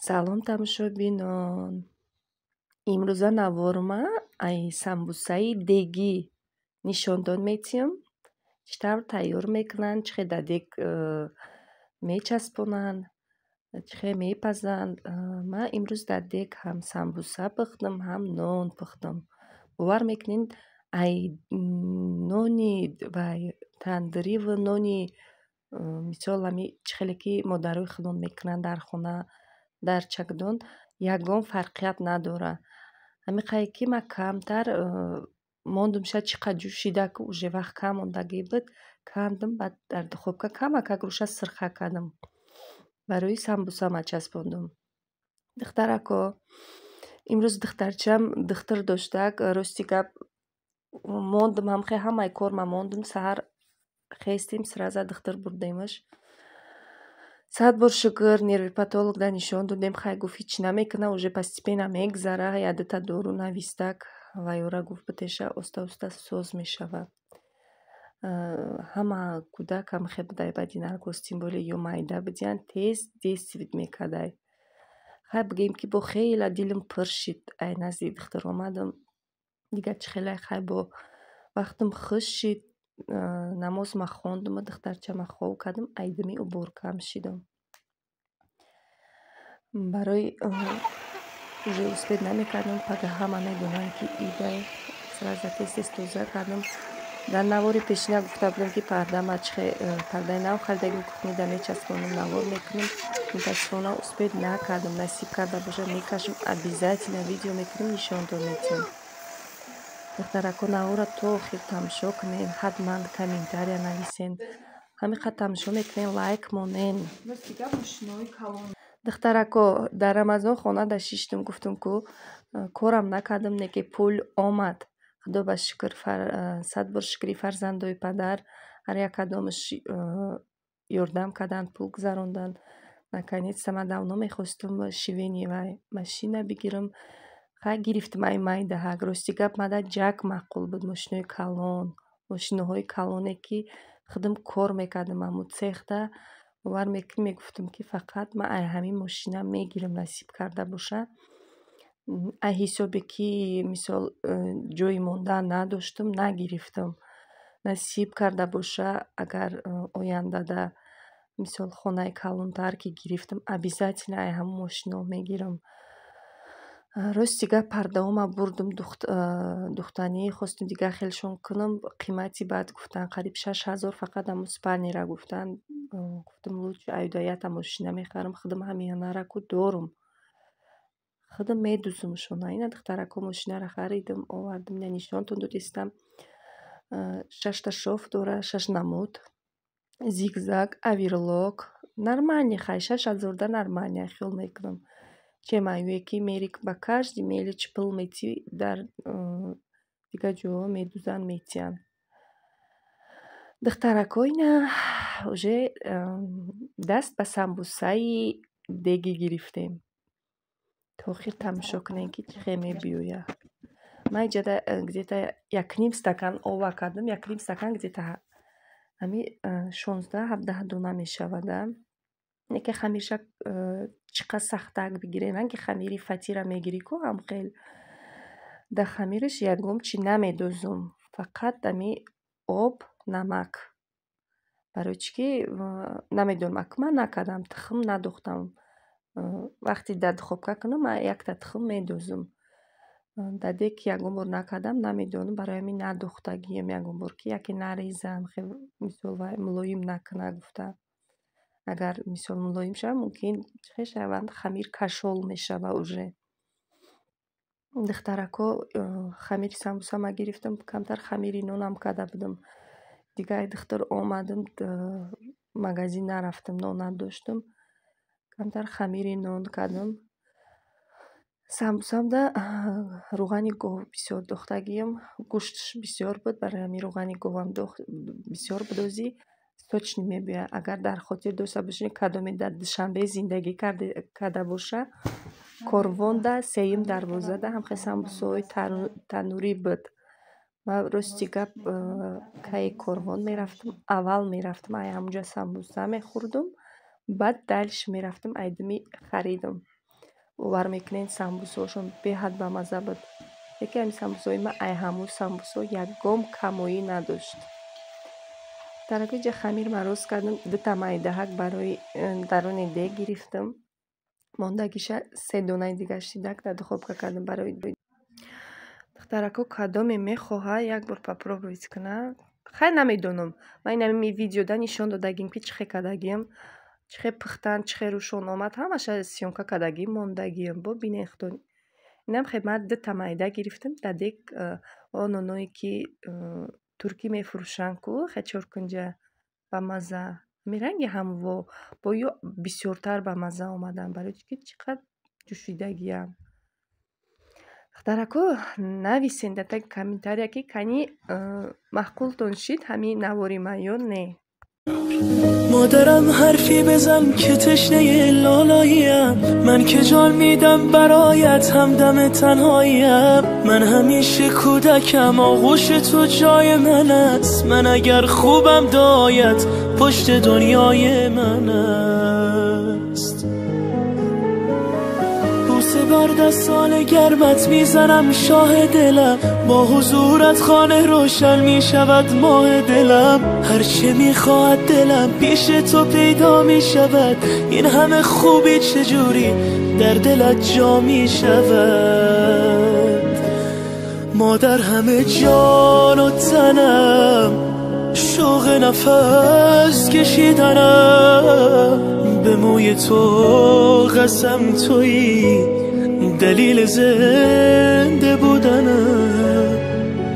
Салом, тамошобинон! Имрӯза наворма ай самбусаи дегӣ нишондод метиҳам. Чӣ тавр тайёр мекунанд, чӣ хел дар дег мечаспонанд, чӣ хел мепазанд. Ман имрӯз дар дег ҳам самбуса пухтам, ҳам нон пухтам. Бовар мекунед, ай нони вай тандириву нони, мисол, ҳами чӣ хеле ки модарои худмон мекунанд дар хона, дар чакдон, ягон фарқият надорад. Ҳамин қадре ки ман камтар мондум, шояд чӣ қадр ҷӯшида, ки уже вақт кам мондагӣ буд, кандам, баъд дар духовка камакак рӯша сирха кардам. Барои самбуса ман часпондум. Духтарако, имрӯз духтарчам духтур доштак. Рости гап, мондум, ҳамхел ҳамаи кор ман мондум. Саҳар хестем, сразу духтур бурдемаш. Сад бор шукр, невропатологда нишон додем. Хай, гуфт, ҳеч намекунад, уже постепенно мегзара. Як дута дору навистак ва ёра гуфт, битеша, оста оста соз мешавад. Ҳама кӯдак ҳамхел будай баъди наркоз, тем более ё майда будиянд, тез действовать мекардай. Хай, бигӯем, ки бо хеле дилам пур шид, ай назди духтур омадам. Дигар чӣ хеле, хай, бо вақтам хуш шид, намозма хондуму духтарчама хоб кардам, айдими уборкам шидам. Барои уже успеть намекардам, пага ҳама медонанд, ки идай. Сразу тез тез тоза кардам. Дар навори пешина гуфта будам, ки пардама чихе пардаи нав харидагим, кухнида мечаспонам, навор мекунам. Мутаассифона, успеть накардам. Насиб карда бошад, мекашам, обязательно видео мекунам, нишонтон медиҳам. Духтарако, навора то охир тамошо кунед, ҳатман комментария нависен. Ҳамин қадр тамошо мекунед, лайк монен. Духтарако, дар Рамазон хонада шиштум, гуфтум, ку корам накардам, не ки пул омад. Худо ба шукр, сад бор шукри, фарзандои падар ҳар як кадомаш ёрдам карданд, пул гузаронданд. Наконец-то ман давно мехостум швейный вай машина бигирам. Хай, гирифтам ай майдаҳак. Рости гап, мада ҷак маъқул буд мошинои калон, мошиноҳои калоне, ки худам кор мекардам ҳамун цехда. Бовар мекунӣ, мегуфтам, ки фақат ман ай ҳамин мошина мегирам, насиб карда боша. Ай ҳисобе ки, мисол, ҷои мондан надоштам, нагирифтам. Насиб карда боша, агар ояндада, мисол, хонаи калонтар ки гирифтам, обязательно ай ҳамун мошино мегирам. Рости гап, пардаҳома бурдум духтанӣ, хостум дигар хелшон кунам, қимати баъд гуфтанд, қариб 6000 фақат ҳамун спальныйра гуфтанд. Гуфтам, лучше аюда якта мошина мехарам, худам ҳамин ку дорум. Худам медузумшона. Ина, духтарако, мошинаро харидам, овардам, ина нишонтон додистам. Шашта шов дора, шаш намуд. Зигзаг, оверлок. Нормальный, хай, 6000да нормальный, хиёл мекунам. Чем аюе ки мери, ба каждый мелочь пул метӣ, дар дигар ҷоҳо медузанд, метиҳанд. Духтарако, ина уже даст ба самбусаи дегӣ гирифтем. То охир тамошо кунем, ки чӣ хел мебиёяд. Ман иҷода где-то якним стакан ова кардам, якним стакан где-то ҳами 16-17 дона мешавада. Яке хамирша чӣ қадр сахтак бигиред, ранги хамири фатира мегирӣ ку, ҳамхел. Дар хамираш ягон чӣ намедозум, фақат ҳами об, намак. Барои чӣ ки намедонам, аку ман накардам, тухм надохтам. Вақте дар духовка кунам, ман якта тухм медозум. Дар дег ягон бор накардам, намедонам, барои ҳамин надохтагиам ягон бор, ки яке нарезам, хел, мисол, вай мулоим накунад гуфта. Агар, мисол, мулоим шавад, мумкин чӣ хел шаванд, хамир кашол мешавад уже. Духтарако, хамири самбуса ман гирифтам, камтар хамири нонам карда будам. Дигар духтур омадам, магазин нарафтам, нон надоштам. Камтар хамири нон кардам. Самбусамда рӯғани гов бисёр дохтагиам, гӯшташ бисёр буд, барои ҳамин рӯғани говам бисёр бидозӣ, сочный мебиёяд. Агар дар хотир дошта бошед, кадоме дар Душанбе зиндагӣ карда боша, Корвонда, сеюм дарвозада ҳамхел самбусаҳои танӯрӣ буд. Ман, рости гап, кайи Корвон мерафтам, аввал мерафтам, ай ҳамунҷа самбуса мехӯрдум, баъд дальше мерафтам, айдими харидам. Бовар мекунед, самбусаҳошон беҳад бамазза буд. Яке ҳамин самбусаҳои ман ай ҳамун самбусаҳо ягон камоӣ надошт. Духтарако, иҷа хамир ман рост кардам, дута майдаҳак барои даруни дег гирифтам. Мондагиша се донаи дигар шидак дар духовка кардам барои духтарако. Кадоме мехоҳад, як бор попробовать кунад. Хай, намедонам, ман инами видеода нишон додагим, ки чӣ хел кардагиам, чӣ хел пухтан, чӣ хел рӯшон омад, ҳамаша съёмка кардагим, мондагиам. Бо бинед худо. Инам хел ман дута майда гирифтам дар дег, он ноное ки туркӣ мефурӯшанд ку, хел чоркунҷа бамазза, ҳамин ранги ҳамво, бо ё бисёртар бамазза омаданд, барои чӣ ки чӣ қадр ҷӯшидагиам. Духтарако, нависен дар таги комментария, ки кани маъқултон шид ҳамин навори ман ё не. مادرم حرفی بزن که تشنه لالایم، من که جان میدم برایت، همدم تنهاییم. من همیشه کودکم، آغوش تو جای من است. من اگر خوبم دایت پشت دنیای من است. بوسه بر دستان گرمت میزنم شاه دلم، با حضورت خانه روشن میشود ماه دلم. هرچه میخواهد دلم پیش تو پیدا میشود، این همه خوبی چجوری در دلت جا میشود. مادر همه جان و تنم، شوق نفس کشیدنم، به موی تو قسم تویی دلیل زنده بودنم.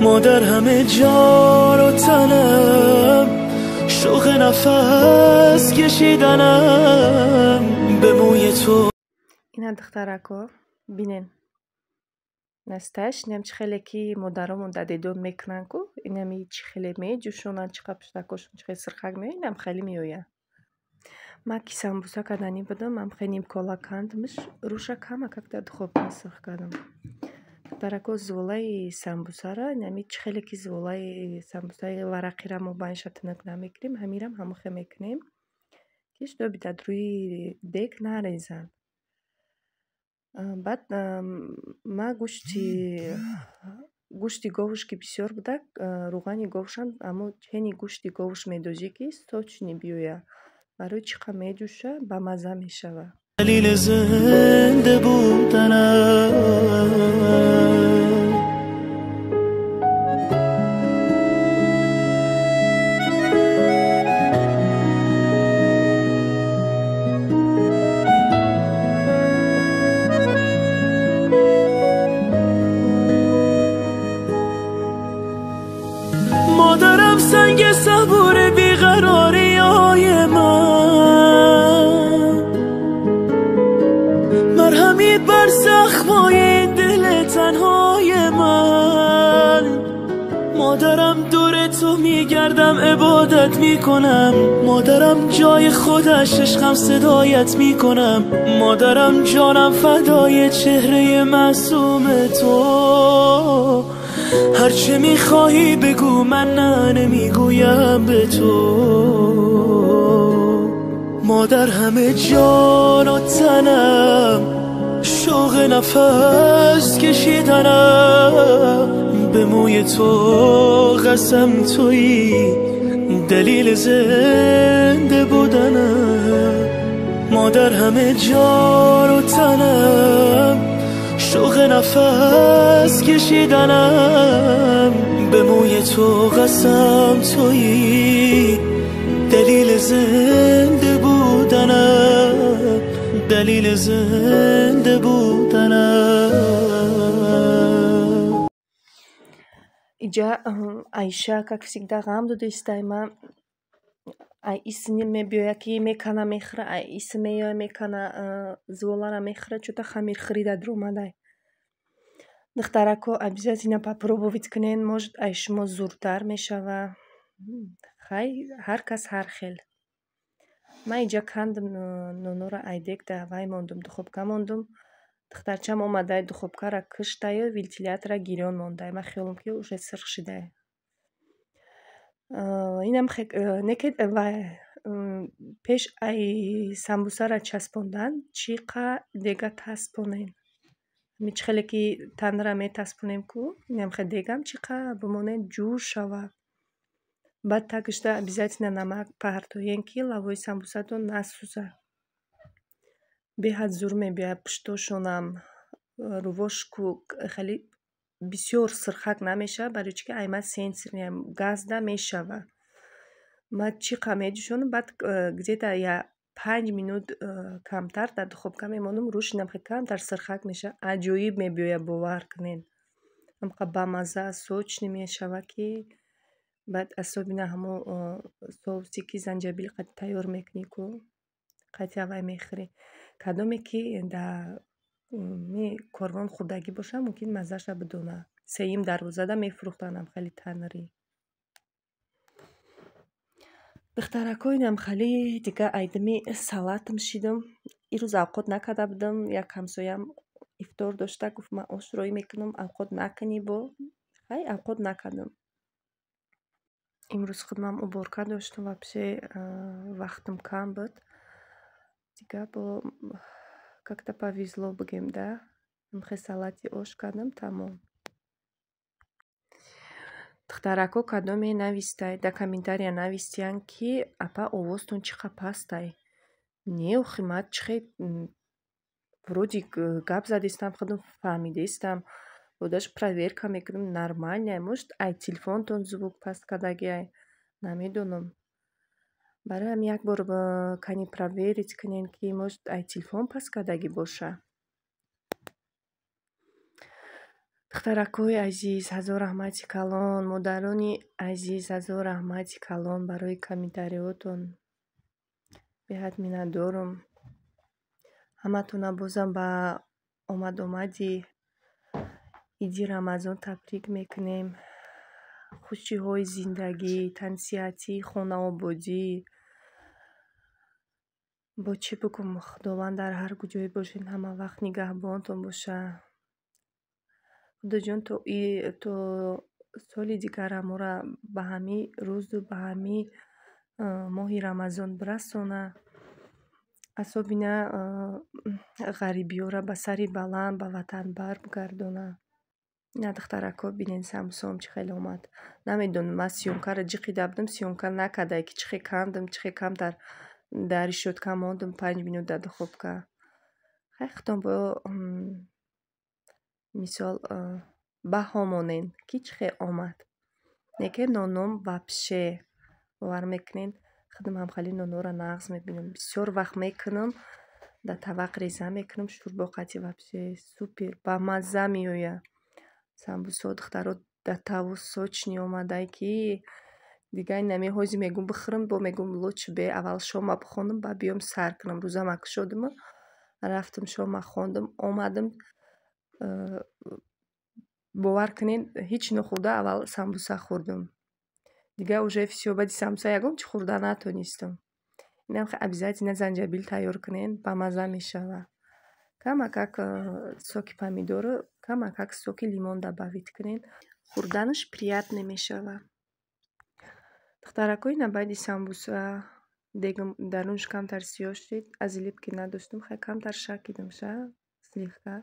مادر همه جان و تنم، شوق نفس کشیدنم، به موی تو. Ина духтарако, бинен, насташ инам чӣ хеле ки модаромон дадедон мекунанд ку, инами чӣ хеле меҷӯшонанд, чӣ қадр пуштакошон чӣ хел сирхак меояд, инам хеле меояд. Ман ки самбуса карданӣ будам, ман хеле нимкола кандамш, рӯша камакак дар духовка сурх кардам. Духтарако, зуволаи самбусара инами чӣ хеле ки зуволаи самбусаи варақира мо байниша тунук намекунем, ҳамирам ҳамон хел мекунем, ки чтобы дар рӯи дег нарезанд. Баъд ман гӯшти говш ки бисёр будак, рӯғани говшам ҳамон чени гӯшти говш медозӣ, ки сочный биёяд. Барои чӣ қадр меҷӯша, бамазза мешавад. دلیل زنده بودنم. مادرم سنگ صبور بیقراری های من، مرهمی بر زخمای دل تنهای من. مادرم دور تو میگردم عبادت میکنم، مادرم جای خودش عشقم صدایت میکنم. مادرم جانم فدای چهره معصوم تو، هرچه میخواهی بگو من نه نمیگویم به تو. مادر همه جان و تنم، شوق نفس کشیدنم، به موی تو قسم تویی دلیل زنده بودنم. مادر همه جان و تنم، شوق نفس کشیدنم، به موی تو قسم تویی دلیل زنده بودنم، دلیل زنده بودنم. Иҷа Айша, как всегда, ғам додистай ман. Ай исни мебиёяд ки мекана мехӯра, ай ис меояд мекана, зуволара мехӯра, чӯта хамир хӯрида дуромадай. Духтарако, обязательно попробовать кунед, может, ай шумо зуртар мешава. Хай, ҳар кас ҳар хел. Ман иҷа кандам нонора, ай дег да вай мондум, духовка мондум. Духтарчам омадай, духовкара киштаю, вентилятора гирён мондай. Ман хиёлам ки уже сирх шидай. Инам неке вай Пеш ай самбусаро часпондан чӣ қа дега таспонем. Ҳами чӣ хеле ки тандира метаспонем ку, инам хел дегам чӣ қа бимонед, ҷӯр шава. Баъд тагишда обязательно намак партоен, ки лавои самбусатон насӯзад. Беҳад зур мебиёяд, пуштошонам рувош ку хеле бисёр сирхак намешавад, барои чӣ ки айман сенсорный газда мешавад. Ман чӣ қа меҷӯшонам, баъд где-то я 5 минут камтар дар духовка мемонам, рӯш инам хел камтар сирхак мешавад. Аҷоиб мебиёяд, бовар кунед. Ҳамқа бамазза, сочный мешавад, ки баъд особенно ҳамо соусе, ки занҷабил қати тайёр мекунӣ ку, қати аввай мехӯрӣ. Кадоме ки дар корвон хӯрдагӣ бошад, мумкин маззаша бидонад. Сеюм дарвозада мефурӯхтанд ҳам хеле танри. Духтаракҳо, инам хеле дига айдими салатам шидам. Ирӯз авқот накарда будам. Як ҳамсоям ифтор дошта, гуфт: «Ман ош рӯй мекунам, авқот накунӣ бо». Хай, авқот накардам. Имрӯз худмам уборка доштам, вообще вақтам кам буд. Дига бо как-то повезло бигем да. Хел салати ош кардам, тамом. Духтаракҳо, кадоме навистай, дар комментария навистиянд, ки апа, овозтон чӣ қа пастай. Не, охи, ман чӣ хел вроде гап задистам, худам фаҳмидистам. Бодаш проверка мекунам, нормальный. Может, ай телефонтон звук паст кардагиай, намедонам. Барои ҳамин як бор кани проверить кунем, ки может, ай телефон паст кардагӣ боша. Духтаракҳои азиз, ҳазор раҳмати калон, модарони азиз, ҳазор раҳмати калон барои комментариҳотон. Беҳад миннатдорам. Ҳаматона бозам ба омадомади иди Рамазон табрик мекунем. Хушиҳои зиндагӣ, тансиҳатӣ, хонаободӣ. Бо чӣ бигӯм, Худованд дар ҳар куҷое бошед, ҳама вақт нигаҳбонтон бошад. Худоҷон, то соли дигара моро ба ҳамин рӯзу ба ҳамин моҳи Рамазон бирасонад. Особенно ғарибиёро ба сари баланд ба ватан баргардонад. Ина, духтаракҳо, бинед, самбусаам чӣ хел омад. Намедонам, ман съёмкаро ҷиқида будам, съёмка накарда, ки чӣ хел кандам, чӣ хел камтар дар решётка мондам 5 минут дар духовка. Хай, худтон бо мисол баҳо монед, ки чӣ хел омад. Лекин ноном вообще, бовар мекунед, худам ҳам хеле нонҳоро нағз мебинам. Бисёр вақт мекунам, дар тавақ реза мекунам, шӯрбо қати вообще супер бамазза меояд. Самбусаҳо, духтаро, дар таву сочный омадай, ки дига инами ҳози мегӯм бихӯрам, бо мегӯм лучше бе аввал шома бихонам, баъд биём сар кунам. Рӯзама кушодиму рафтам, шома хондам, омадам. Бовар кунед, ҳеҷ нохӯрда аввал самбуса хӯрдам. Дига уже всё, баъди самбуса ягон чӣ хӯрда натонистам. Инам обязательно занҷабил тайёр кунед, бамазза мешавад. Камакак соки помидору, камакак соки лимон добавить кунед, хӯрданаш приятный мешавад. Духтаракҳо, ина баъди самбуса дегам дарунаш камтар сиёҳ шуд, аз липки надоштам, хай, камтар шакидамша слегка.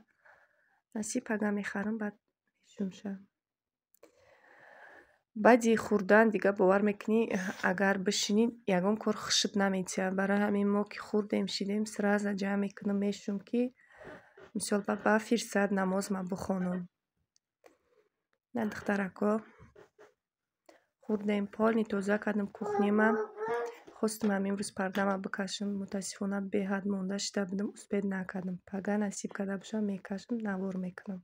Насиб, пага мехарам, баъд мешумша. Баъди хӯрдан дига, бовар мекунӣ, агар бишинӣ, ягон кор хушуд наметиҳад. Барои ҳамин мо ки хӯрдем, шидем, сразу ҷамъ мекунам, мешум, ки мисол ба фирсат намозма бихонам. На, духтаракҳо, хӯрдем, полный тоза кардам кухняма. Хостам ҳамин рӯз пардама бикашам, мутаассифона, беҳад монда шида будам, успеть накардам. Пага насиб карда бошам, мекашам, навор мекунам.